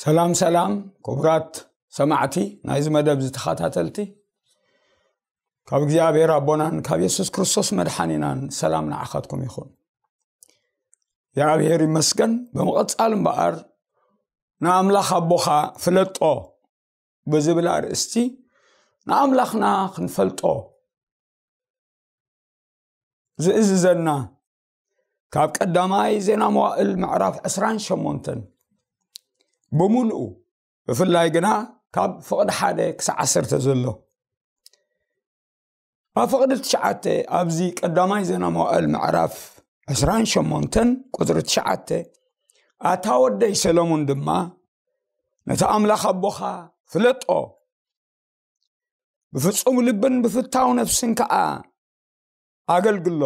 ሰላም ሰላም፣ ክቡራት ሰማዕቲ ናይዚ መደብ ዝተኸታተልቲ፣ ካብ እግዚኣብሔር ኣቦናን ካብ የሱስ ክርስቶስ መድሓኒናን ሰላም ንዓኻትኩም ይኹን። እግዚኣብሔር ይመስገን። ብምቕጻል እምበኣር፣ ንኣምላኽ ኣቦኻ ፍለጦ ብዝብል ኣርእስቲ ንኣምላኽና ክንፈልጦ ዝእዝዘና፣ ካብ ቀዳማይ ዜና መዋእል ምዕራፍ ዕስራን ሸሞንተን ብምሉኡ፣ ብፍላይ ግና ካብ ፍቕዲ ሓደ ክሳዕ ዓሰርተ ዘሎ። ኣብ ፍቕዲ ትሽዓተ፣ ኣብዚ ቀዳማይ ዜና መዋእል ምዕራፍ ዕስራን ሸሞንተን ቁጽሪ ትሽዓተ፣ ኣታ ወደይ ሰሎሞን ድማ፣ ነቲ ኣምላኽ ኣቦኻ ፍለጦ፣ ብፍጹም ልብን ብፍታው ነፍስን ከኣ ኣገልግሎ።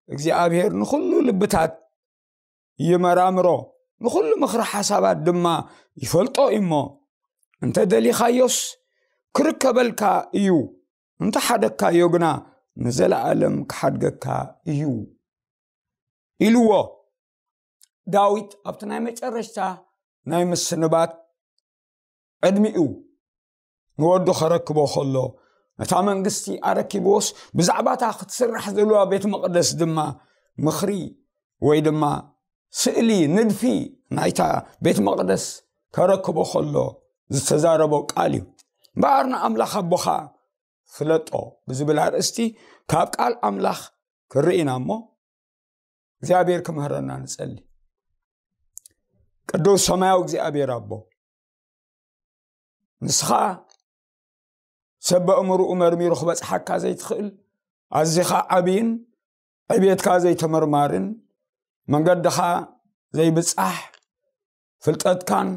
እግዚኣብሔር ንኹሉ ልብታት ይመራምሮ፣ ንኹሉ ምኽሪ ሓሳባት ድማ ይፈልጦ እዩ እሞ፣ እንተ ደሊኻዮስ ክርከበልካ እዩ፣ እንተ ሓደግካዮ ግና ንዘለኣለም ክሓድገካ እዩ ኢልዎ። ዳዊት ኣብቲ ናይ መጨረሽታ ናይ ምስንባት ዕድሚኡ ንወዱ ከረክቦ ከሎ፣ ነታ መንግስቲ ኣረኪብዎስ፣ ብዛዕባታ ክትስራሕ ዘለዋ ቤት መቕደስ ድማ ምኽሪ ወይ ድማ ስእሊ፣ ንድፊ ናይታ ቤት መቕደስ ከረክቦ ከሎ ዝተዛረቦ ቃል እዩ። እምበኣር ንኣምላኽ ኣቦኻ ፍለጦ ብዝብል ኣርእስቲ ካብ ቃል ኣምላኽ ክርኢ ኢና እሞ፣ እግዚኣብሔር ክምህረና ንጸሊ። ቅዱስ ሰማያዊ እግዚኣብሔር ኣቦ፣ ንስኻ ሰብ በእምርኡ መርሚሩ ክበጽሓካ ዘይትኽእል፣ ኣዚኻ ዓብይን ዕብየትካ ዘይተመርማርን፣ መንገድኻ ዘይብጻሕ፣ ፍልጠትካን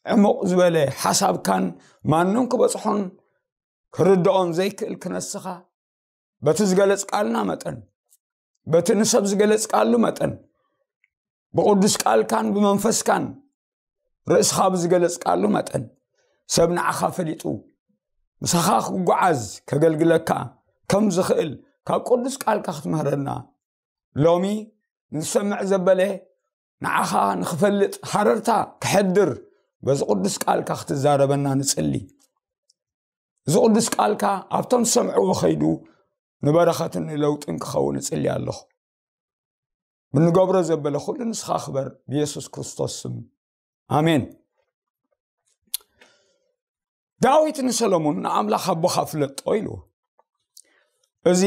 ዕሙቕ ዝበለ ሓሳብካን ማንም ክበጽሖን ክርድኦን ዘይክእል ክነስኻ፣ በቲ ዝገለጽካልና መጠን፣ በቲ ንሰብ ዝገለጽካሉ መጠን፣ ብቕዱስ ቃልካን ብመንፈስካን ርእስኻ ብዝገለጽካሉ መጠን፣ ሰብ ንዓኻ ፈሊጡ ምሳኻ ክጓዓዝ ከገልግለካ ከም ዝኽእል ካብ ቅዱስ ቃልካ ክትምህረና፣ ሎሚ ንዝሰምዕ ዘበለ ንዓኻ ንኽፈልጥ ሃረርታ ክሕድር በዚ ቅዱስ ቃልካ ክትዛረበና ንጽሊ። እዚ ቅዱስ ቃልካ ኣብቶም ዝሰምዕዎ ኸይዱ ንበረኸትን ንለውጥን ክኸውን እጽሊ ኣለኹ። ብንገብሮ ዘበለ ኩሉ ንስኻ ክበር፣ ብየሱስ ክርስቶስ ስም፣ ኣሜን። ዳዊት ንሰሎሞን ንኣምላኽ ኣቦኻ ፍለጦ ኢልዎ። እዚ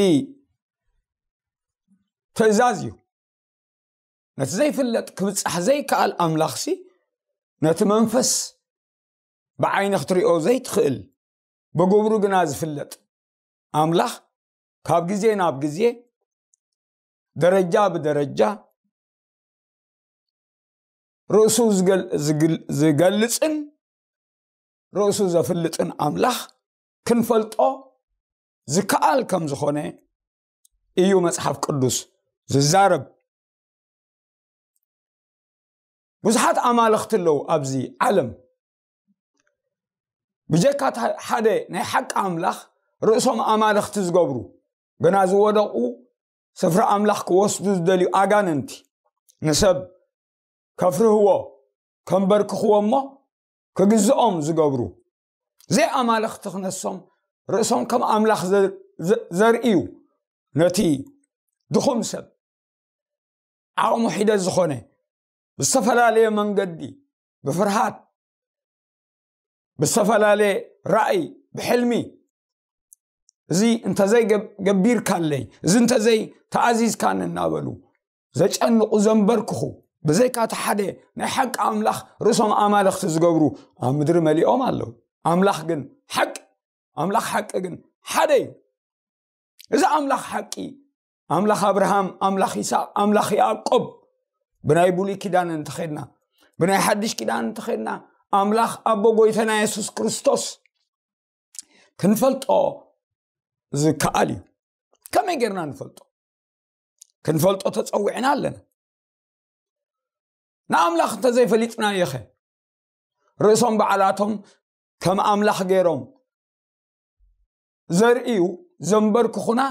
ትእዛዝ እዩ። ነቲ ዘይፍለጥ ክብጻሕ ዘይከኣል ኣምላኽሲ፣ ነቲ መንፈስ ብዓይኒ ክትሪኦ ዘይትኽእል፣ ብግብሩ ግና ዝፍለጥ ኣምላኽ፣ ካብ ግዜ ናብ ግዜ፣ ደረጃ ብደረጃ ርእሱ ዝገል-፣ ዝግል-፣ ዝገልጽን ርእሱ ዘፍልጥን ኣምላኽ ክንፈልጦ ዝከኣል ከም ዝኾነ እዩ መጽሓፍ ቅዱስ ዝዛረብ። ብዙሓት ኣማልኽቲ ኣለዉ ኣብዚ ዓለም። ብጀካ እታ ሓደ ናይ ሓቂ ኣምላኽ ርእሶም ኣማልኽቲ ዝገብሩ፣ ግና ዝወደቑ፣ ስፍራ ኣምላኽ ክወስዱ ዝደልዩ ኣጋንንቲ፣ ንሰብ ከፍርህዎ፣ ከንበርክኽዎ እሞ ክግዝኦም ዝገብሩ፣ ዘይኣማልኽቲ ክነሶም ርእሶም ከም ኣምላኽ ዘ-፣ ዘ-፣ ዘርእዩ፣ ነቲ ድኹም ሰብ ዓቕሙ ሒደት ዝኾነ፣ ብዝተፈላለየ መንገዲ፣ ብፍርሃት፣ ብዝተፈላለየ ራእይ፣ ብሕልሚ፣ እዚ እንተዘይ ገብ-፣ ገቢርካለይ፣ እዚ እንተዘይ ተኣዚዝካኒ እናበሉ ዘጨንቑ፣ ዘንበርክኹ፣ ብዘይካ እቲ ሓደ ናይ ሓቂ ኣምላኽ ርእሶም ኣማልኽቲ ዝገብሩ ኣብ ምድሪ መሊኦም ኣለዉ። ኣምላኽ ግን ሓቂ፣ ኣምላኽ ሓቂ ግን ሓደ እዩ። እዚ ኣምላኽ ሓቂ፣ ኣምላኽ ኣብርሃም፣ ኣምላኽ ይስሐቅ፣ ኣምላኽ ያዕቆብ፣ ብናይ ብሉይ ኪዳን እንተኸድና፣ ብናይ ሓድሽ ኪዳን እንተኸድና፣ ኣምላኽ ኣቦ ጎይታና የሱስ ክርስቶስ ክንፈልጦ ዝከኣል እዩ። ከመይ ጌርና ንፈልጦ? ክንፈልጦ ተጸዊዕና ኣለና። ንኣምላኽ እንተዘይፈሊጥናዮ ኸ? ርእሶም ባዕላቶም ከም ኣምላኽ ገይሮም ዘርእዩ፣ ዘንበርክኹና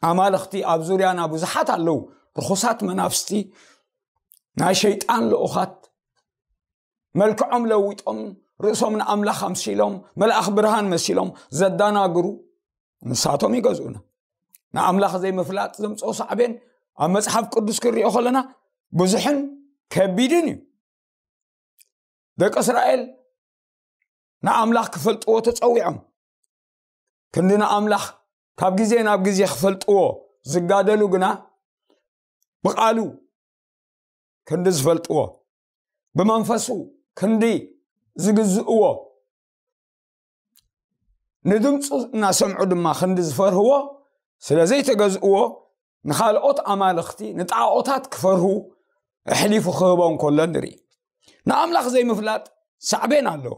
ኣማልኽቲ ኣብ ዙርያና ብዙሓት ኣለዉ። ርኹሳት መናፍስቲ፣ ናይ ሸይጣን ልኡኻት፣ መልክዖም ለዊጦም፣ ርእሶም ንኣምላኽ ኣምሲሎም፣ መልኣኽ ብርሃን መሲሎም ዘዳናግሩ፣ ንሳቶም ይገዝኡና። ንኣምላኽ ዘይምፍላጥ ዘምፅኦ ሳዕቤን ኣብ መጽሓፍ ቅዱስ ክንሪኦ ከለና ብዙሕን ከቢድን እዩ። ደቂ እስራኤል ንኣምላኽ ክፈልጥዎ ተጸዊዖም፣ ክንዲ ንኣምላኽ ካብ ግዜ ናብ ግዜ ክፈልጥዎ ዝጋደሉ ግና፣ ብቓሉ ክንዲ ዝፈልጥዎ፣ ብመንፈሱ ክንዲ ዝግዝእዎ፣ ንድምፁ እናሰምዑ ድማ ክንዲ ዝፈርህዎ፣ ስለ ዘይተገዝእዎ፣ ንኻልኦት ኣማልኽቲ፣ ንጣዖታት ክፈርሁ ኣሕሊፉ ክህቦም ከሎ ንርኢ። ንኣምላኽ ዘይምፍላጥ ሳዕቤን ኣለዎ።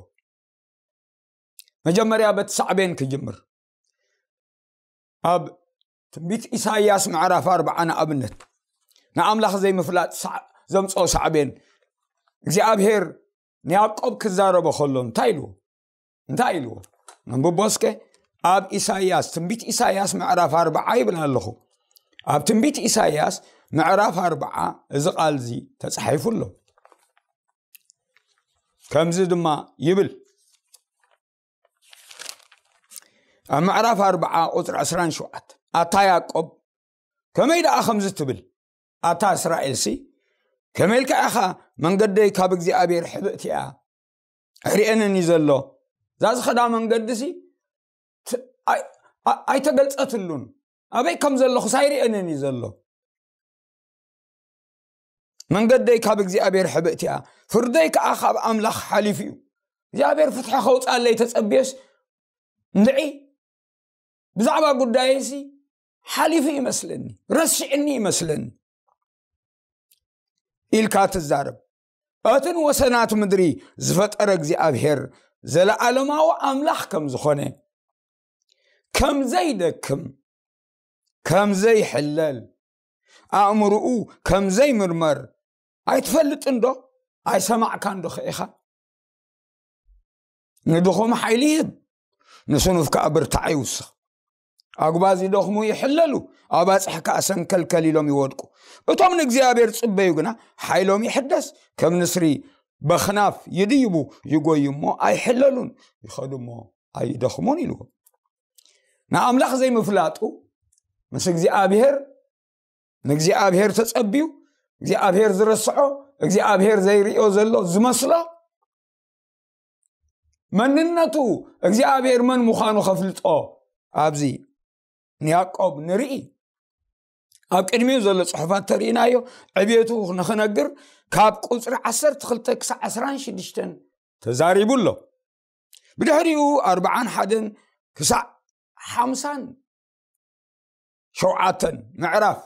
መጀመርያ በቲ ሳዕቤን ክጅምር። ኣብ ትንቢት ኢሳይያስ ምዕራፍ ኣርብዓ ንኣብነት፣ ንኣምላኽ ዘይምፍላጥ ሳዕ-፣ ዘምፅኦ ሳዕቤን፣ እግዚኣብሔር ንያዕቆብ ክዛረቦ ከሎ እንታይ ኢልዎ? እንታይ ኢልዎ? ነንብቦ እስከ። ኣብ ኢሳይያስ፣ ትንቢት ኢሳይያስ ምዕራፍ ኣርብዓ ይብል ኣለኹ። ኣብ ትንቢት ኢሳይያስ ምዕራፍ ኣርብዓ እዚ ቃል እዚ ተጻሒፉ ኣሎ። ከምዚ ድማ ይብል፣ ኣብ ምዕራፍ ኣርብዓ ቁጽሪ ዕስራን ሸውዓተን፣ ኣታ ያዕቆብ፣ ከመይ ደኣ ከምዚ ትብል? ኣታ እስራኤልሲ፣ ከመይ ኢልካ ኢኻ መንገደይ ካብ እግዚኣብሔር ሕብእቲ እያ፣ ኣይርእየንን እዩ ዘሎ። እዛ ዝኸዳ መንገዲሲ ት-፣ ኣይ-፣ ኣ-፣ ኣይተገልጸትሉን። ኣበይ ከም ዘለኹስ ኣይርእየንን እዩ ዘሎ። መንገደይ ካብ እግዚኣብሔር ሕብእቲ እያ፣ ፍርደይ ከኣ ካብ ኣምላኽ ሓሊፉ እዩ። እግዚኣብሔር ፍትሒ ከውጻለይ ተጸብየስ፣ እንድዒ፣ ብዛዕባ ጉዳየይሲ ሓሊፉ ይመስለኒ፣ ረሲዕኒ ይመስለኒ ኢልካ ትዛረብ። እቲ ንወሰናት ምድሪ ዝፈጠረ እግዚኣብሔር ዘለዓለማዊ ኣምላኽ ከም ዝኾነ፣ ከም ዘይደክም፣ ከም ዘይሕለል፣ ኣእምርኡ ከም ዘይምርመር ኣይትፈልጥን ዶ? ኣይሰማዕካን ዶ ኸ ኢኻ? ንድኹም ሓይሊ ይህብ፣ ንስኑፍ ከኣ ብርታዕ ይውስኽ። ኣጉባዝ ይደኽሙ ይሕለሉ፣ ኣባጽሕ ከኣ ሰንከልከል ኢሎም ይወድቁ። እቶም ንእግዚኣብሔር ጽበዩ ግና ሓይሎም ይሕደስ፣ ከም ንስሪ በኽናፍ ይድይቡ፣ ይጎዩ እሞ ኣይሕለሉን፣ ይኸዱ እሞ ኣይደኽሙን ኢልዎ። ንኣምላኽ ዘይምፍላጡ ምስ እግዚኣብሔር፣ ንእግዚኣብሔር ተጸብዩ፣ እግዚኣብሔር ዝረስዖ፣ እግዚኣብሔር ዘይርእዮ ዘሎ ዝመስሎ፣ መንነቱ እግዚኣብሔር መን ምዃኑ ከፍልጦ ኣብዚ ንያዕቆብ ንርኢ። ኣብ ቅድሚኡ ዘሎ ጽሑፋት ተርእናዮ፣ ዕብየቱ ንኽነግር ካብ ቁጽሪ ዓሰርተ ክልተ ክሳዕ ዕስራን ሽዱሽተን ተዛሪቡ ኣሎ። ብድሕሪኡ ኣርብዓን ሓደን ክሳዕ ሓምሳን ሸውዓተን ምዕራፍ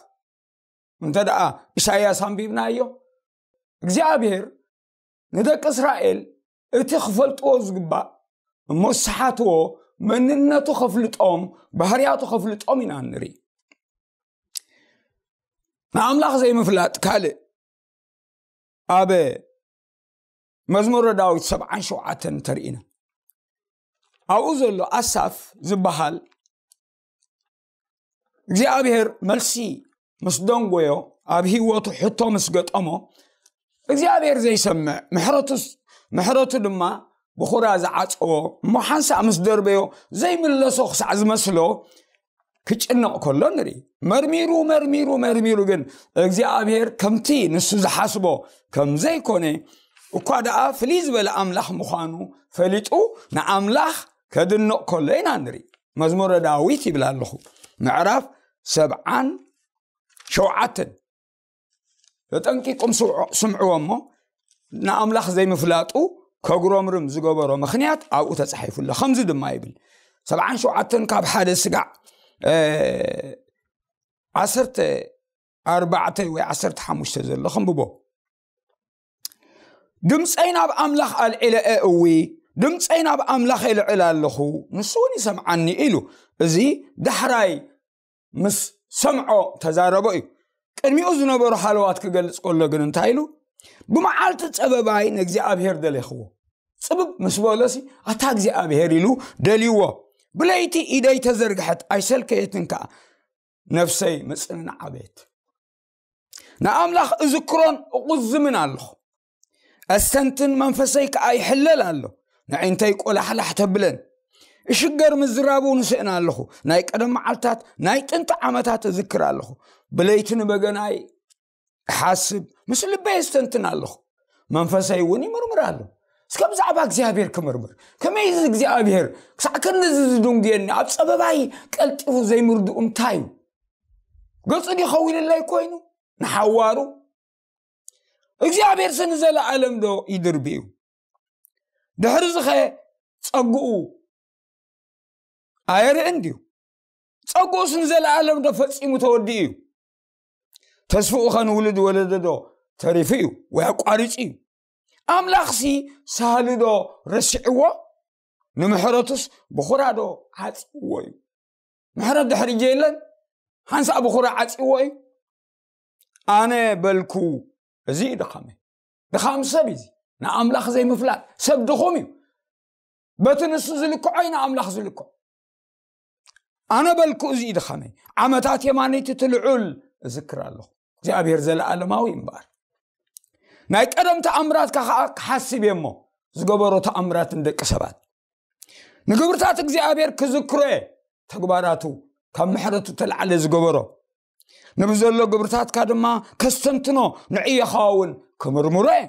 እንተ ደኣ ኢሳይያስ ኣንቢብናዮ፣ እግዚኣብሔር ንደቂ እስራኤል እቲ ክፈልጥዎ ዝግባእ እሞ ዝሰሓትዎ መንነቱ ከፍልጦም፣ ባህርያቱ ከፍልጦም ኢና ንርኢ። ንኣምላኽ ዘይምፍላጥ ካልእ ኣብ መዝሙረ ዳዊት ሰብዓን ሸውዓተን እንተርኢና፣ ኣብኡ ዘሎ ኣሳፍ ዝበሃል እግዚኣብሔር መልሲ ምስ ደንጎዮ፣ ኣብ ህይወቱ ሕቶ ምስ ገጠሞ፣ እግዚኣብሔር ዘይሰምዕ፣ ምሕረቱስ-፣ ምሕረቱ ድማ ብኹራ ዝዓጸዎ፣ እሞ ሓንሳእ ምስ ደርበዮ ዘይምለሶ ክሳዕ ዝመስሎ ክጭነቕ ከሎ ንርኢ። መርሚሩ፣ መርሚሩ፣ መርሚሩ ግን እግዚኣብሔር ከምቲ ንሱ ዝሓስቦ ከም ዘይኮነ፣ እኳ ደኣ ፍልይ ዝበለ ኣምላኽ ምዃኑ ፈሊጡ ንኣምላኽ ከድንቕ ከሎ ኢና ንርኢ። መዝሙረ ዳዊት ይብል ኣለኹ፣ ምዕራፍ ሰብዓን ሸውዓተን። ተጠንቂቁም ስምዑ-፣ ስምዕዎ እሞ፣ ንኣምላኽ ዘይምፍላጡ ከጉረምርም ዝገበሮ ምኽንያት ኣብኡ ተጻሒፉ ኣሎ። ከምዚ ድማ ይብል፣ ሰብዓን ሸውዓተን ካብ ሓደ ስጋዕ፣ እ፣ ዓሰርተ ኣርባዕተ ወይ ዓሰርተ ሓሙሽተ ዘሎ ከንብቦ። ድምፀይ ናብ ኣምላኽ ኣልዒለ እየ፣ እዊ፣ ድምፀይ ናብ ኣምላኽ የልዕል ኣለኹ፣ ንሱ እውን ይሰምዓኒ ኢሉ። እዚ ዳሕራይ ምስ ሰምዖ ተዛረቦ እዩ። ቅድሚኡ ዝነበሩ ሃለዋት ክገልጽ ከሎ ግን እንታይ ኢሉ? ብመዓልቲ ጸበባይ ንእግዚኣብሔር ደሌኽዎ። ጽብብ ምስ በሎሲ፣ ኣታ እግዚኣብሔር ኢሉ ደልይዎ። ብለይቲ ኢደይ ተዘርግሐት፣ ኣይሰልከየትን ከኣ። ነፍሰይ ምጽንናዕ ኣበየት። ንኣምላኽ እዝክሮን እቑዝምን ኣለኹ። ኣስተንትን፣ መንፈሰይ ከኣ ይሕለል ኣሎ። ንዕንተይ ቆላሕላሕ ተብለን። እሽገር ምዝራቡ ንስእን ኣለኹ። ናይ ቀደም መዓልታት፣ ናይ ጥንቲ ዓመታት እዝክር ኣለኹ። ብለይቲ ንበገናይ እሓስብ፣ ምስ ልበይ እስተንትን ኣለኹ። መንፈሰይ እውን ይምርምር ኣሎ። እስከ ብዛዕባ እግዚኣብሔር ክምርምር። ከመይ እዚ እግዚኣብሔር ክሳዕ ክንድዚ ዝድንጉየኒ፣ ኣብ ጸበባይ ቀልጢፉ ዘይምርድኡ እንታይ እዩ? ገጹ ድዩ ከዊልለይ ኮይኑ ንሓዋሩ? እግዚኣብሔር ስኒ ዘለኣለም ዶ ይድርቢ እዩ? ድሕሪ ዝኸ ጸግኡ ኣየርእን ድዩ? ጸግኡስ ንዘለኣለም ዶ ፈጺሙ ተወዲኡ እዩ? ተስፍኡ ኸ ንውሉድ ወለዶ ዶ ተሪፉ እዩ ወይ ኣቋሪጹ እዩ? ኣምላኽሲ ሳህሉ ዶ ረሲዕዎ? ንምሕረቱስ ብኹራ ዶ ዓጺዎ እዩ? ምሕረት ድሕሪ የለን? ሓንሳእ ብኹራ ዓጺዎ እዩ? ኣነ በልኩ፣ እዚ እዩ ድኻመይ። ድኻም ሰብ እዩ እዚ። ንኣምላኽ ዘይምፍላጥ። ሰብ ድኹም እዩ። በቲ ንሱ ዝልክዖ እዩ ንኣምላኽ ዝልክዖ። ኣነ በልኩ፣ እዚ እዩ ድኻመይ። ዓመታት የማነይቲ ትልዑል እዝክር ኣለኹ። እግዚኣብሔር ዘለኣለማዊ እምበኣር። ናይ ቀደም ተኣምራትካ ኸዓ ክሓስብ እየ እሞ፣ ዝገበሮ ተኣምራት ንደቂ ሰባት። ንግብርታት እግዚኣብሔር ክዝክሮ እየ፣ ተግባራቱ ካብ ምሕረቱ ተላዕለ ዝገበሮ። ንብዘሎ ግብርታትካ ድማ ከስተንትኖ፣ ንዕዮኻ እውን ክምርምሮ እየ።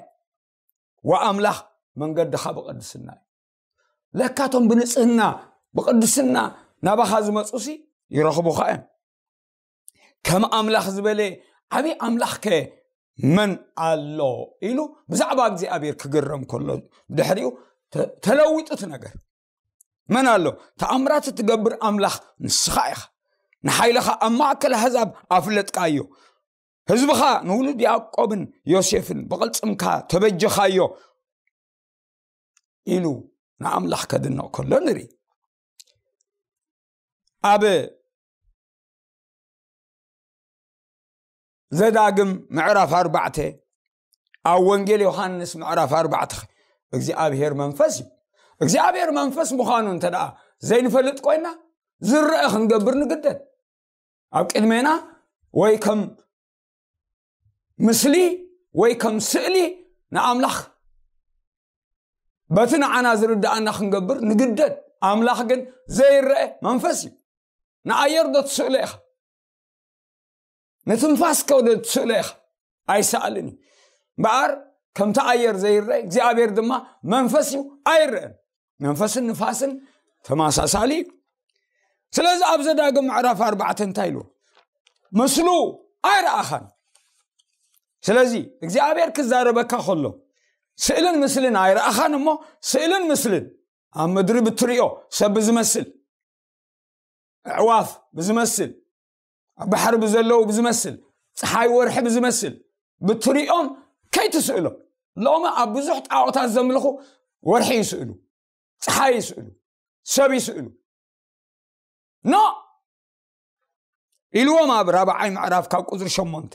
ወኣምላኽ መንገድኻ ብቕድስና እዩ። ለካቶም ብንጽህና፣ ብቕድስና ናባኻ ዝመጹሲ ይረኽቡኻ እዮም። ከም ኣምላኽ ዝበለ ዓብዪ ኣምላኽ ከ መን ኣሎ? ኢሉ ብዛዕባ እግዚኣብሔር ክግረም ከሎ፣ ድሕሪኡ ተ-፣ ተለዊጡ እቲ ነገር። መን ኣሎ? ተኣምራት እትገብር ኣምላኽ ንስኻ ኢኻ። ንሓይልኻ ኣብ ማእከል ኣህዛብ ኣፍለጥካዮ። ህዝብኻ ንውሉድ ያዕቆብን ዮሴፍን ብቕልጽምካ ተበጀኻዮ ኢሉ ንኣምላኽ ከድንቕ ከሎ ንርኢ። ኣብ ዘዳግም ምዕራፍ ኣርባዕተ፣ ኣብ ወንጌል ዮሃንስ ምዕራፍ ኣርባዕተ፣ እግዚኣብሔር መንፈስ እዩ። እግዚኣብሔር መንፈስ ምዃኑ እንተ ደኣ ዘይንፈልጥ ኮይና፣ ዝረአ ክንገብር ንግደድ። ኣብ ቅድሜና ወይ ከም ምስሊ ወይ ከም ስእሊ ንኣምላኽ በቲ ንዓና ዝርድኣና ክንገብር ንግደድ። ኣምላኽ ግን ዘይረአ መንፈስ እዩ። ንኣየር ዶ ትስእሎ ኢኻ? ንትንፋስ ከ ዶ ትስእሎ ኢኻ? ኣይሰኣልን እዩ። እምበኣር ከምቲ ኣየር ዘይረአ እግዚኣብሔር ድማ መንፈስ እዩ፣ ኣይረአን። መንፈስን ንፋስን ተመሳሳሊ እዩ። ስለዚ ኣብ ዘዳግም ምዕራፍ ኣርባዕተ እንታይ ኢሉ? ምስሉ ኣይረኣኻን። ስለዚ እግዚኣብሔር ክዛረበካ ከሎ ስእልን ምስልን ኣይረኣኻን እሞ፣ ስእልን ምስልን ኣብ ምድሪ ብትሪኦ ሰብ ብዝመስል፣ ኣዕዋፍ ብዝመስል፣ ኣብ ባሕሪ ብዘለዉ ብዝመስል፣ ፀሓይ ወርሒ ብዝመስል ብትሪኦም ከይትስእሎ። ሎሚ ኣብ ብዙሕ ጣዖታት ዘምልኹ ወርሒ ይስእሉ፣ ፀሓይ ይስእሉ፣ ሰብ ይስእሉ። ኖ ኢልዎም ኣብ ራብዓይ ምዕራፍ ካብ ቁፅሪ ሸሞንተ።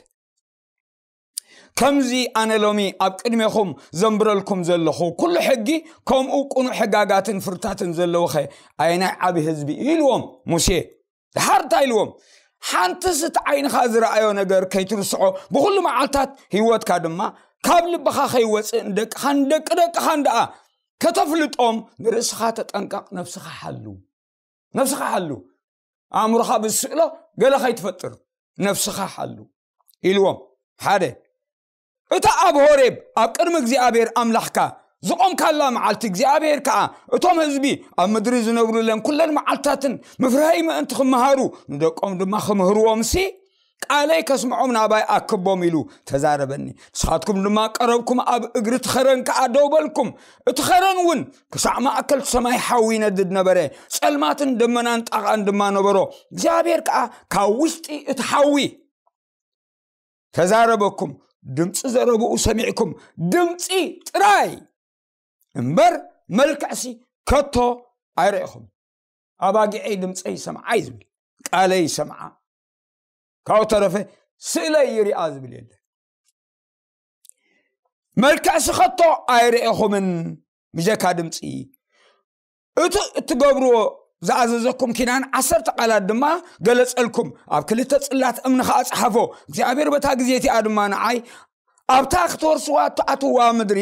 ከምዚ ኣነ ሎሚ ኣብ ቅድሜኹም ዘንብረልኩም ዘለኹ ኩሉ ሕጊ፣ ከምኡ ቅኑዕ ሕጋጋትን ፍርታትን ዘለዎኸ ኣየናይ ዓቢ ህዝቢ እዩ? ኢልዎም ሙሴ። ድሓር እንታይ ኢልዎም? ሓንትስ እቲ ዓይንኻ ዝረኣዮ ነገር ከይትርስዖ፣ ብኹሉ መዓልታት ህይወትካ ድማ ካብ ልብኻ ከይወፅእ፣ ንደቅኻን ንደቂ ደቅኻን ደኣ ከተፍልጦም፣ ንርእስኻ ተጠንቀቕ፣ ነፍስኻ ሓሉ። ነፍስኻ ሓሉ። ኣእምሮኻ ብዝስእሎ ገለ ከይትፈጥር ነፍስኻ ሓሉ ኢልዎም። ሓደ፣ እታ ኣብ ሆሬብ ኣብ ቅድሚ እግዚኣብሔር ኣምላኽካ ዝቖምካላ መዓልቲ፣ እግዚኣብሔር ከኣ እቶም ህዝቢ ኣብ ምድሪ ዝነብሩለን ኩለን መዓልትታትን ምፍርሀይ ምእንቲ ክመሃሩ፣ ንደቆም ድማ ክምህርዎምሲ፣ ቃለይ ከስምዖም ናባይ ኣክቦም ኢሉ ተዛረበኒ። ንስኻትኩም ድማ ቀረብኩም፣ ኣብ እግሪ እቲ ኸረን ከኣ ደው በልኩም። እቲ ኸረን እውን ክሳዕ ማእከል ሰማይ ሓዊ ይነድድ ነበረ። ጸልማትን ደመናን ጣቓን ድማ ነበሮ። እግዚኣብሔር ከኣ ካብ ውሽጢ እቲ ሓዊ ተዛረበኩም። ድምፂ ዘረብኡ ሰሚዕኩም ድምፂ ጥራይ እምበር መልክዕሲ ከቶ ኣይረኢኹም። ኣባጊዐይ ድምፀይ ይሰምዓ እዩ ዝብል፣ ቃለይ ይሰምዓ። ካብኡ ተረፈ ስእለይ ይሪኣ ዝብል የለ። መልክዕሲ ከቶ ኣይረኢኹምን ብጀካ ድምፂ። እቲ እትገብርዎ ዝኣዘዘኩም ኪዳን ዓሰርተ ቃላት ድማ ገለጸልኩም። ኣብ ክልተ ጽላት እምኒ ኸኣ ጸሓፎ። እግዚኣብሔር በታ ግዜ እቲኣ ድማ ንዓይ ኣብታ ክትወርስዋ እትኣትዋ ምድሪ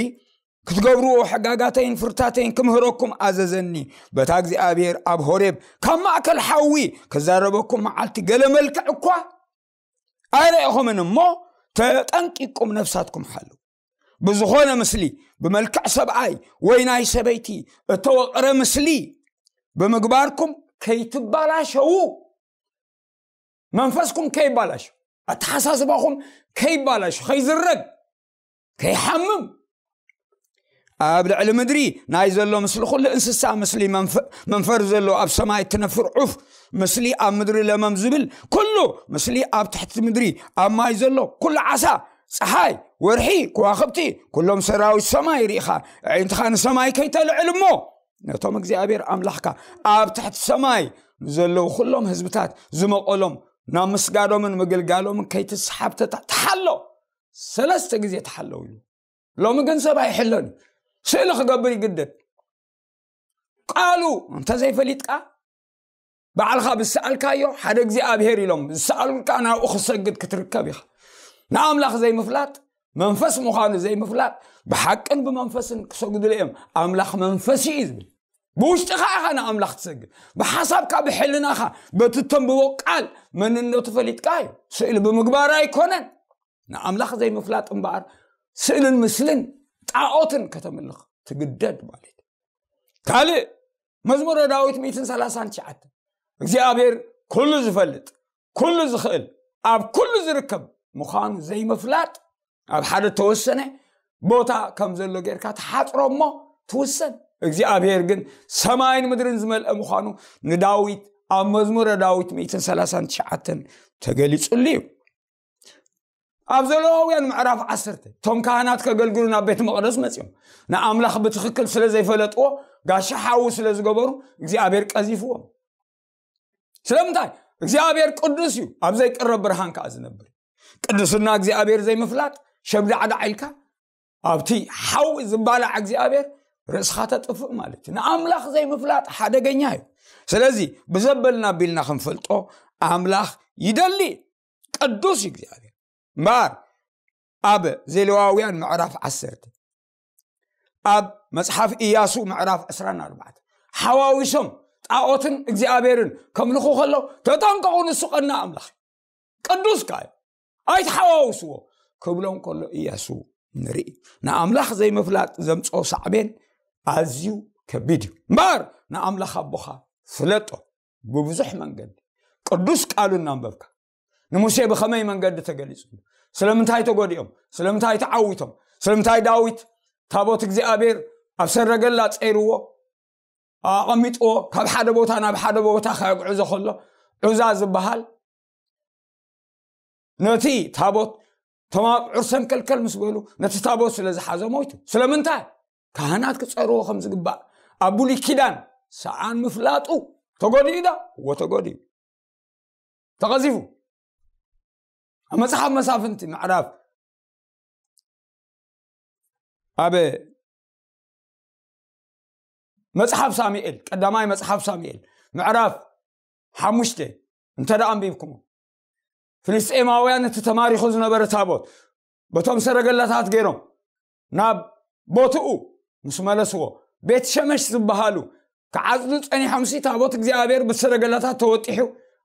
ክትገብርዎ ሕጋጋተይን ፍርታተይን ክምህረኩም ኣዘዘኒ። በታ እግዚኣብሔር ኣብ ሆሬብ ካብ ማእከል ሓዊ ክዛረበኩም መዓልቲ ገለ መልክዕ እኳ ኣይረእኹምን እሞ፣ ተጠንቂቁም ነፍሳትኩም ሓሉ። ብዝኾነ ምስሊ፣ ብመልክዕ ሰብኣይ ወይ ናይ ሰበይቲ እተወቕረ ምስሊ ብምግባርኩም ከይትባላሸዉ፣ መንፈስኩም ከይባላሽ፣ ኣተሓሳስባኹም ከይባላሽ፣ ከይዝረግ፣ ከይሓምም፣ ኣብ ልዕሊ ምድሪ ናይ ዘሎ ምስሊ ኩሉ እንስሳ፣ ምስሊ መንፈ-፣ መንፈር ዘሎ ኣብ ሰማይ እትነፍር ዑፍ፣ ምስሊ ኣብ ምድሪ ለመም ዝብል ኩሉ፣ ምስሊ ኣብ ትሕቲ ምድሪ ኣብ ማይ ዘሎ ኩሉ ዓሳ፣ ፀሓይ፣ ወርሒ፣ ከዋኽብቲ፣ ኩሎም ሰራዊት ሰማይ ርኢኻ፣ ኣዒንትኻ ንሰማይ ከይተልዕል እሞ፣ ነቶም እግዚኣብሔር ኣምላኽካ ኣብ ትሕቲ ሰማይ ንዘለዉ ኩሎም ህዝብታት ዝመቐሎም ናብ ምስጋዶምን ምግልጋሎምን ከይትስሓብ ተታ-፣ ተሓሎ። ሰለስተ ግዜ ተሓለው ኢሉ። ሎሚ ግን ሰብ ኣይሕለሉ። ስእሊ ክገብር ይግደድ። ቃሉ እንተዘይፈሊጥካ፣ ባዕልኻ ብዝሰኣልካዮ ሓደ እግዚኣብሔር ኢሎም ዝሰኣሉልካ ናብኡ ክሰግድ ክትርከብ ኢኻ። ንኣምላኽ ዘይምፍላጥ፣ መንፈስ ምዃኑ ዘይምፍላጥ፣ ብሓቅን ብመንፈስን ክሰግዱሉ እዮም። ኣምላኽ መንፈስ እዩ ዝብል። ብውሽጥኻ ኢኻ ንኣምላኽ ትሰግድ። ብሓሳብካ፣ ብሕልናኻ፣ በቲ ተንብቦ ቃል መንነቱ ፈሊጥካ እዩ። ስእሊ ብምግባር ኣይኮነን። ንኣምላኽ ዘይምፍላጥ እምበኣር፣ ስእልን ምስልን ጣዖትን ከተምልኽ ትግደድ ማለት እዩ። ካልእ፣ መዝሙረ ዳዊት ሚእትን ሰላሳን ትሽዓተን፣ እግዚኣብሔር ኩሉ ዝፈልጥ፣ ኩሉ ዝኽእል፣ ኣብ ኩሉ ዝርከብ ምዃኑ ዘይምፍላጥ፣ ኣብ ሓደ ተወሰነ ቦታ ከም ዘሎ ጌርካ ትሓጽሮ እሞ ትውሰን። እግዚኣብሔር ግን ሰማይን ምድርን ዝመልአ ምዃኑ ንዳዊት ኣብ መዝሙረ ዳዊት ሚእትን ሰላሳን ትሽዓተን ተገሊጹሉ እዩ። ኣብ ዘለዋውያን ምዕራፍ ዓሰርተ፣ እቶም ካህናት ከገልግሉ ናብ ቤት መቕደስ መጺኦም፣ ንኣምላኽ ብትኽክል ስለ ዘይፈለጥዎ፣ ጋሻ ሓዊ ስለ ዝገበሩ፣ እግዚኣብሔር ቀዚፍዎም። ስለምንታይ? እግዚኣብሔር ቅዱስ እዩ፣ ኣብ ዘይቅረብ ብርሃን ከኣ ዝነብር። ቅድስና እግዚኣብሔር ዘይምፍላጥ፣ ሸብዳዕዳዕ ኢልካ ኣብቲ ሓዊ ዝባላዕ እግዚኣብሔር ርእስኻ ተጥፍእ ማለት እዩ። ንኣምላኽ ዘይምፍላጥ ሓደገኛ እዩ። ስለዚ ብዘበልና ኣቢልና ክንፈልጦ ኣምላኽ ይደሊ። ቅዱስ እዩ እግዚኣብሔር። እምበኣር ኣብ ዘሌዋውያን ምዕራፍ ዓሰርተ፣ ኣብ መጽሓፍ ኢያሱ ምዕራፍ ዕስራን ኣርባዕተን፣ ሓዋዊሶም ጣዖትን እግዚኣብሔርን ከምልኹ ከለዉ፣ "ተጠንቀቑ፣ ንሱ ቀና ኣምላኽ እዩ፣ ቅዱስ ከኣ እዩ፣ ኣይትሓዋውስዎ" ክብሎም ከሎ ኢያሱ ንርኢ። ንኣምላኽ ዘይምፍላጥ ዘምጽኦ ሳዕቤን ኣዝዩ ከቢድ እዩ። እምበኣር ንኣምላኽ ኣቦኻ ፍለጦ ብብዙሕ መንገዲ። ቅዱስ ቃሉ እናንበብካ፣ ንሙሴ ብኸመይ መንገዲ ተገሊጹ? ስለምንታይ ተጎዲኦም? ስለምንታይ ተዓዊቶም? ስለምንታይ ዳዊት ታቦት እግዚኣብሔር ኣብ ሰረገላ ጸይርዎ፣ ኣቐሚጥዎ፣ ካብ ሓደ ቦታ ናብ ሓደ ቦታ ከጉዕዞ ከሎ፣ ዑዛ ዝበሃል ነቲ ታቦት፣ እቶም ኣብዑር ሰንከልከል ምስ በሉ፣ ነቲ ታቦት ስለ ዝሓዞ ሞይቱ። ስለምንታይ? ካህናት ክጸርዎ ከም ዝግባእ ኣብ ብሉይ ኪዳን ሰኣን ምፍላጡ ተጎዲኡ ዶ? እወ፣ ተጎዲኡ። ተቐዚፉ። ኣብ መጽሓፍ መሳፍንቲ ምዕራፍ፣ ኣብ መጽሓፍ ሳሙኤል፣ ቀዳማይ መጽሓፍ ሳሙኤል ምዕራፍ ሓሙሽተ እንተ ደኣ ኣንቢብኩሞ፣ ፍልስጤማውያን እቲ ተማሪኹ ዝነበረ ታቦት በቶም ሰረገላታት ገይሮም ናብ ቦትኡ ምስ መለስዎ፣ ቤት ሸመሽ ዝበሃሉ ክዓጽዱ ጸኒሖምሲ፣ ታቦት እግዚኣብሔር ብሰረገላታት ተወጢሑ፣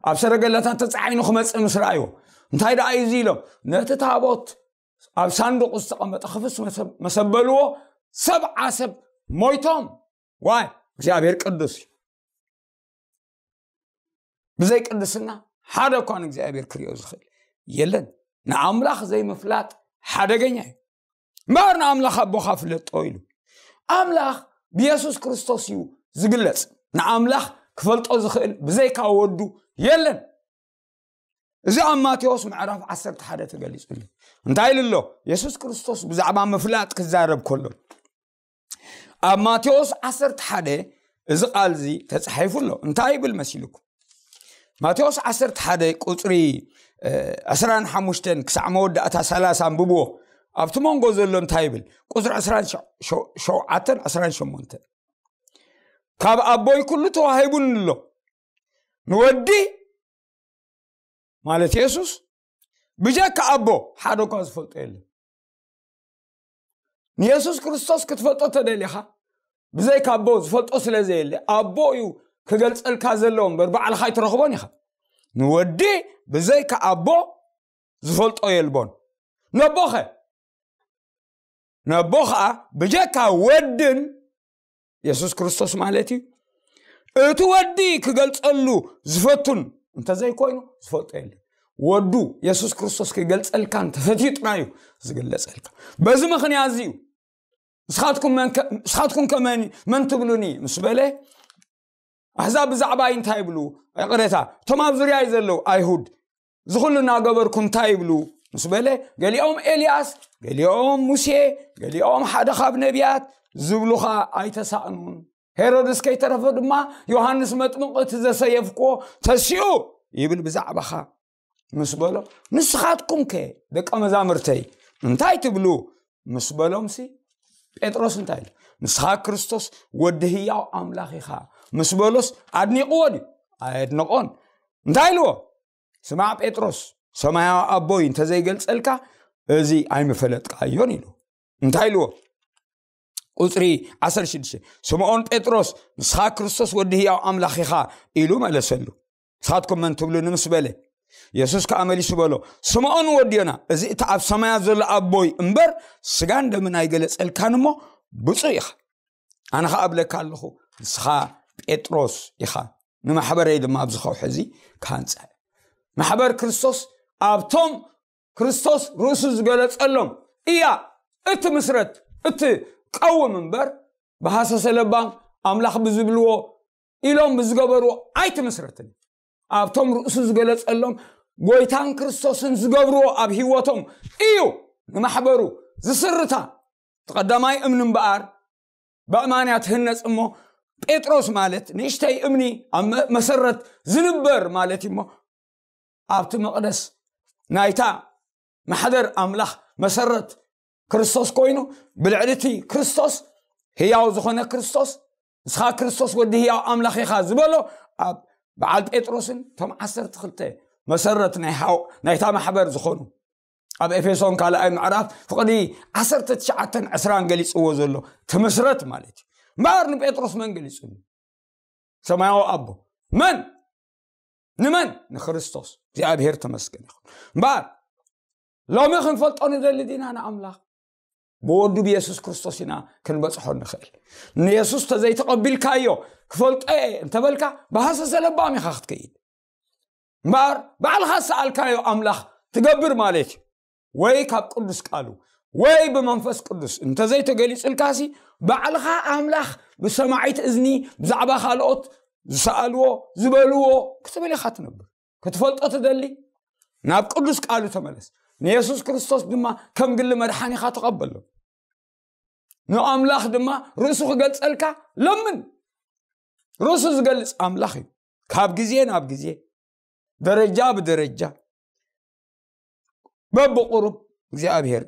ኣብ ሰረገላታት ተጻዒኑ ክመጽእ ምስ ረኣይዎ፣ "እንታይ ደኣ እዩ እዚ?" ኢሎም ነቲ ታቦት ኣብ ሳንዱቕ ዝተቐመጠ ክፍስ መሰ-፣ መሰበልዎ፣ ሰብዓ ሰብ ሞይቶም። ዋይ፣ እግዚኣብሔር ቅዱስ እዩ። ብዘይ ቅድስና ሓደ እኳ ንእግዚኣብሔር ክሪኦ ዝኽእል የለን። ንኣምላኽ ዘይምፍላጥ ሓደገኛ እዩ። እምበኣር ንኣምላኽ ኣቦኻ ፍለጦ ኢሉ። ኣምላኽ ብየሱስ ክርስቶስ እዩ ዝግለጽ። ንኣምላኽ ክፈልጦ ዝኽእል ብዘይካ ወዱ የለን። እዚ ኣብ ማቴዎስ ምዕራፍ ዓሰርተ ሓደ ተገሊጹ ኣሎ። እንታይ ኢሉ ኣሎ? የሱስ ክርስቶስ ብዛዕባ ምፍላጥ ክዛረብ ከሎ፣ ኣብ ማቴዎስ ዓሰርተ ሓደ እዚ ቃል እዚ ተጻሒፉ ኣሎ። እንታይ ይብል መሲልኩም? ማቴዎስ ዓሰርተ ሓደ ቁጽሪ፣ እ፣ ዕስራን ሓሙሽተን ክሳዕ መወዳእታ ሰላሳ ኣንብብዎ። ኣብቲ መንጎ ዘሎ እንታይ ይብል? ቁጽሪ ዕስራን ሸ-፣ ሸ-፣ ሸውዓተን ዕስራን ሸሞንተን። "ካብ ኣቦይ ኩሉ ተዋሂቡኒ ኣሎ። ንወዲ" ማለት የሱስ፣ "ብጀካ ኣቦ ሓደ እኳ ዝፈልጦ የለን። ንየሱስ ክርስቶስ ክትፈልጦ ተደሊኻ፣ ብዘይካ ኣቦ ዝፈልጦ ስለ ዘየለ፣ ኣቦ እዩ ክገልጸልካ ዘለዎ እምበር፣ ባዕልኻ ኣይትረኽቦን ኢኻ። ንወዲ ብዘይካ ኣቦ ዝፈልጦ የልቦን። ነቦኸ? ነቦ ኸኣ ብጀካ ወድን፣ የሱስ ክርስቶስ ማለት እዩ፣ እቲ ወዲ ክገልጸሉ ዝፈቱን እንተዘይኮይኑ ዝፈልጦ የለን። ወዱ የሱስ ክርስቶስ ክገልጸልካ እንተፈትዩ ጥራይ እዩ ዝግለጸልካ። በዚ ምኽንያት እዚ እዩ፣ "ንስኻትኩም መን ከ-፣ ንስኻትኩም ከመን መን ትብሉኒ?" ምስ በለ፣ ኣሕዛብ ብዛዕባይ እንታይ ይብሉ? ይቕሬታ፣ እቶም ኣብ ዙርያይ ዘለዉ ኣይሁድ፣ እዚ ኹሉ እናገበርኩ እንታይ ይብሉ? ምስ በለ፣ ገሊኦም ኤልያስ፣ ገሊኦም ሙሴ፣ ገሊኦም ሓደ ካብ ነቢያት ዝብሉኻ ኣይተሳእኑን። ሄሮድስ ከይተረፈ ድማ ዮሃንስ መጥምቕ እቲ ዘሰየፍክዎ ተሲኡ ይብል ብዛዕባኻ ምስ በሎ፣ "ንስኻትኩም ከ ደቀ መዛሙርተይ እንታይ ትብሉ?" ምስ በሎምሲ፣ ጴጥሮስ እንታይ ኢሉ? "ንስኻ ክርስቶስ ወዲ ህያው ኣምላኽ ኢኻ" ምስ በሎስ፣ ኣድኒቕዎ ድዩ? ኣየድነቖን። እንታይ ኢልዎ? "ስማዕ ጴጥሮስ፣ ሰማያዊ ኣቦይ እንተዘይገልጸልካ፣ እዚ ኣይምፈለጥካዮን" ኢሉ። እንታይ ኢልዎ? ቁጽሪ ዓሰርተ ሽዱሽተ፣ ስምዖን ጴጥሮስ፣ "ንስኻ ክርስቶስ ወዲ ህያው ኣምላኽ ኢኻ" ኢሉ መለሰሉ። "ንስኻትኩም መን ትብሉኒ?" ምስ በለ፣ የሱስ ከኣ መሊሱ በሎ፣ "ስምዖን ወዲ ዮና፣ እዚ እቲ ኣብ ሰማያት ዘሎ ኣቦይ እምበር፣ ስጋን ደምን ኣይገለጸልካን እሞ፣ ብፁዕ ኢኻ። ኣነ ኸኣ እብለካ ኣለኹ፣ ንስኻ ጴጥሮስ ኢኻ፣ ንማሕበረይ ድማ ኣብዚ ከውሒ እዚ ክሃንጸ።" ማሕበር ክርስቶስ ኣብቶም ክርስቶስ ርእሱ ዝገለጸሎም እያ እትምስረት፣ እትቀውም እምበር፣ ብሃሰሰ ለባም ኣምላኽ ብዝብልዎ ኢሎም ብዝገበርዎ ኣይትምስረትን። ኣብቶም ርእሱ ዝገለጸሎም ጎይታን ክርስቶስን ዝገብርዎ ኣብ ህይወቶም እዩ ንማሕበሩ ዝስርታ። እቲ ቀዳማይ እምኒ እምበኣር ብኣማንያ ትህነጽ እሞ፣ ጴጥሮስ ማለት ንእሽተይ እምኒ ኣብ መ-፣ መሰረት ዝንበር ማለት እዩ እሞ፣ ኣብቲ መቕደስ ናይታ ማሕደር ኣምላኽ መሰረት ክርስቶስ ኮይኑ፣ ብልዕሊ እቲ ክርስቶስ፣ ህያው ዝኾነ ክርስቶስ፣ "ንስኻ ክርስቶስ ወዲ ህያው ኣምላኽ ኢኻ" ዝበሎ፣ ኣብ በዓል ጴጥሮስን እቶም ዓሰርተ ክልተ መሰረት ናይ ሓው-፣ ናይታ ማሕበር ዝኾኑ፣ ኣብ ኤፌሶን ካልኣይ ምዕራፍ ፍቕዲ ዓሰርተ ትሽዓተን ዕስራን ገሊጽዎ ዘሎ ትምስረት ማለት እዩ። እምበኣር ንጴጥሮስ መን ገሊጹ? ሰማያዊ ኣቦ። መን? ንመን? ንክርስቶስ። እግዚኣብሔር ተመስገን ይኹን። እምበኣር ሎሚ ክንፈልጦ ንደሊ ዲና ንኣምላኽ? ብወዱ ብየሱስ ክርስቶስ ኢና ክንበጽሖ ንኽእል። ንየሱስ ተዘይተቐቢልካዮ፣ "ክፈልጦ እየ" እንተበልካ፣ ብሃሰሰ ለባም ኢኻ ክትከይድ። እምበኣር ባዕልኻ ዝሰኣልካዮ ኣምላኽ ትገብር ማለት እዩ። ወይ ካብ ቅዱስ ቃሉ ወይ ብመንፈስ ቅዱስ እንተዘይተገሊጹልካሲ፣ ባዕልኻ ኣምላኽ ብሰማዒት እዝኒ ብዛዕባ ካልኦት ዝሰኣልዎ፣ ዝበልዎ ክትብል ኢኻ ትነብር። ክትፈልጦ ትደሊ? ናብ ቅዱስ ቃሉ ተመለስ። ንየሱስ ክርስቶስ ድማ ከም ግሊ መድሓኒኻ ተቐበሎ። ንኣምላኽ ድማ ርእሱ ክገልጸልካ ለምን። ርእሱ ዝገልጽ ኣምላኽ እዩ። ካብ ግዜ ናብ ግዜ፣ ደረጃ ብደረጃ፣ በብቑሩብ እግዚኣብሔር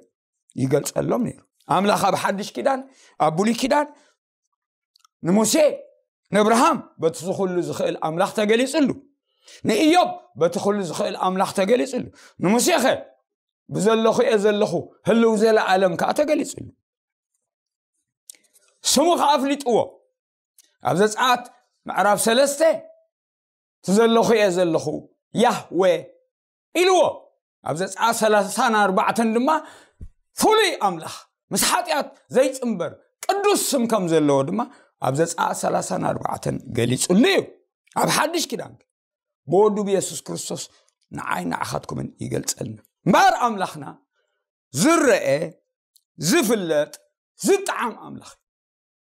ይገልጸሎም ነይሩ። ኣምላኽ ኣብ ሓድሽ ኪዳን፣ ኣብ ብሉይ ኪዳን ንሙሴ፣ ንእብርሃም በቲ ዝኹሉ ዝኽእል ኣምላኽ ተገሊጽሉ። ንኢዮብ በቲ ኩሉ ዝኽእል ኣምላኽ ተገሊጽሉ። ንሙሴኸ ብዘለኹ እየ ዘለኹ፣ ህልው ዘለዓለም ከኣ ተገሊጽሉ። ስሙ ከኣ ኣፍሊጥዎ። ኣብ ዘጸኣት ምዕራፍ ሰለስተ፣ "እቲ ዘለኹ እየ ዘለኹ፣ ያህዌ" ኢልዎ። ኣብ ዘጸኣት ሰላሳን ኣርባዕተን ድማ ፍሉይ ኣምላኽ፣ ምስ ሓጢኣት ዘይጽንበር ቅዱስ ስም ከም ዘለዎ ድማ ኣብ ዘጸኣት ሰላሳን ኣርባዕተን ገሊጹሉ እዩ። ኣብ ሓድሽ ኪዳን ብወዱ ብየሱስ ክርስቶስ ንዓይ ንዓኻትኩምን ይገልጸልና። እምበኣር ኣምላኽና ዝረአ፣ ዝፍለጥ፣ ዝጠዓም ኣምላኽ እዩ።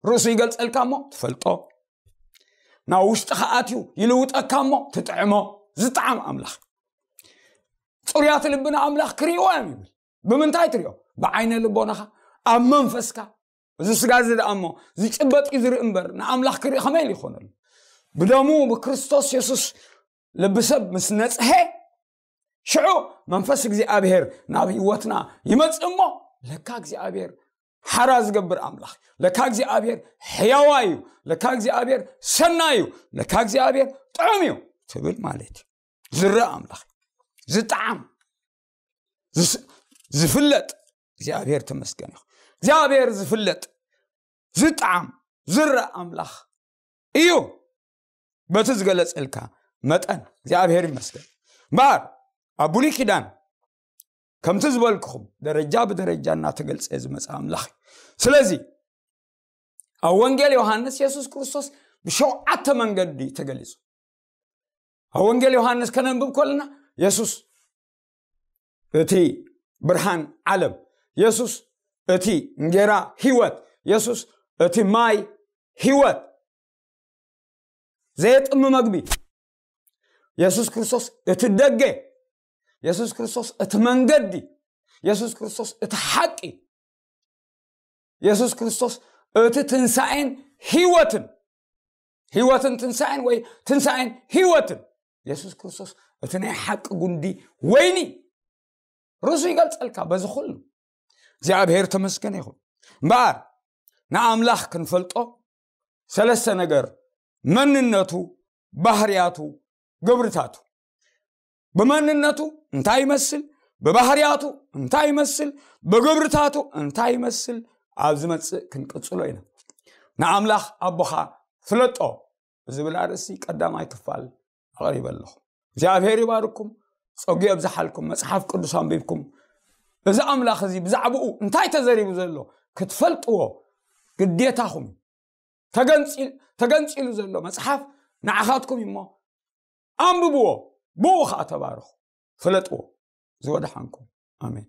ርእሱ ይገልጸልካ እሞ ትፈልጦ፣ ናብ ውሽጥኻ ኣትዩ ይልውጠካ እሞ ትጥዕሞ፣ ዝጠዓም ኣምላኽ። ጽሩያት ልቢ ንኣምላኽ ክርእይዎ እዮም ይብል። ብምንታይ ትርእዮ? ብዓይነ ልቦናኻ፣ ኣብ መንፈስካ። እዚ ስጋ እዚ ደኣ እሞ ዝጭበጥ እዩ ዝርኢ እምበር፣ ንኣምላኽ ክርኢ ከመይ ኢሉ ይኾነሉ? ብደሙ ብክርስቶስ የሱስ ልቢ ሰብ ምስ ነጽሐ፣ ሽዑ መንፈስ እግዚኣብሔር ናብ ህይወትና ይመጽእ እሞ፣ ለካ እግዚኣብሔር ሓራ ዝገብር ኣምላኽ፣ ለካ እግዚኣብሔር ሕያዋይ እዩ፣ ለካ እግዚኣብሔር ሰናይ እዩ፣ ለካ እግዚኣብሔር ጥዑም እዩ ትብል ማለት እዩ። ዝረአ ኣምላኽ፣ ዝጠዓም፣ ዝስ-፣ ዝፍለጥ እግዚኣብሔር ተመስገን ይኹን። እግዚኣብሔር ዝፍለጥ፣ ዝጠዓም፣ ዝረእ ኣምላኽ እዩ። በቲ ዝገለጸልካ መጠን እግዚኣብሔር ይመስገን። እምበኣር ኣብ ብሉይ ኪዳን ከምቲ ዝበልኩኹም ደረጃ ብደረጃ እናተገልጸ ዝመጽእ ኣምላኽ እዩ። ስለዚ ኣብ ወንጌል ዮሃንስ የሱስ ክርስቶስ ብሸውዓተ መንገዲ ተገሊጹ። ኣብ ወንጌል ዮሃንስ ከነንብብ ከለና የሱስ እቲ ብርሃን ዓለም፣ የሱስ እቲ እንጌራ ህይወት፣ የሱስ እቲ ማይ ህይወት፣ ዘየጥሚ መግቢ፣ የሱስ ክርስቶስ እቲ ደገ፣ የሱስ ክርስቶስ እቲ መንገዲ፣ የሱስ ክርስቶስ እቲ ሓቂ፣ የሱስ ክርስቶስ እቲ ትንሳኤን ህይወትን፣ ህይወትን ትንሳኤን ወይ ትንሳኤን ህይወትን። የሱስ ክርስቶስ እቲ ናይ ሓቂ ጉንዲ ወይኒ ርእሱ ይገልጸልካ። በዚ ኩሉ እግዚኣብሔር ተመስገን ይኹን። እምበኣር ንኣምላኽ ክንፈልጦ ሰለስተ ነገር፣ መንነቱ፣ ባህርያቱ፣ ግብርታቱ። ብመንነቱ እንታይ ይመስል፣ ብባህርያቱ እንታይ ይመስል፣ ብግብርታቱ እንታይ ይመስል፣ ኣብ ዝመጽእ ክንቅጽሎ ኢና። ንኣምላኽ ኣቦኻ ፍለጦ ብዝብል ኣርእስቲ ቀዳማይ ክፋል ኣቕሪበ ኣለኹ። እግዚኣብሔር ይባርኩም፣ ጸጉ የብዝሓልኩም። መጽሓፍ ቅዱስ ኣንቢብኩም እዚ ኣምላኽ እዚ ብዛዕባኡ እንታይ ተዘሪቡ ዘሎ ክትፈልጥዎ ግዴታኹም እዩ። ተገንጺል-፣ ተገንጺሉ ዘሎ መጽሓፍ ንዓኻትኩም እዩ እሞ ኣንብብዎ፣ ብኡ ኸዓ ተባረኹ፣ ፍለጥዎ። ዝወደሓንኩም። ኣሜን።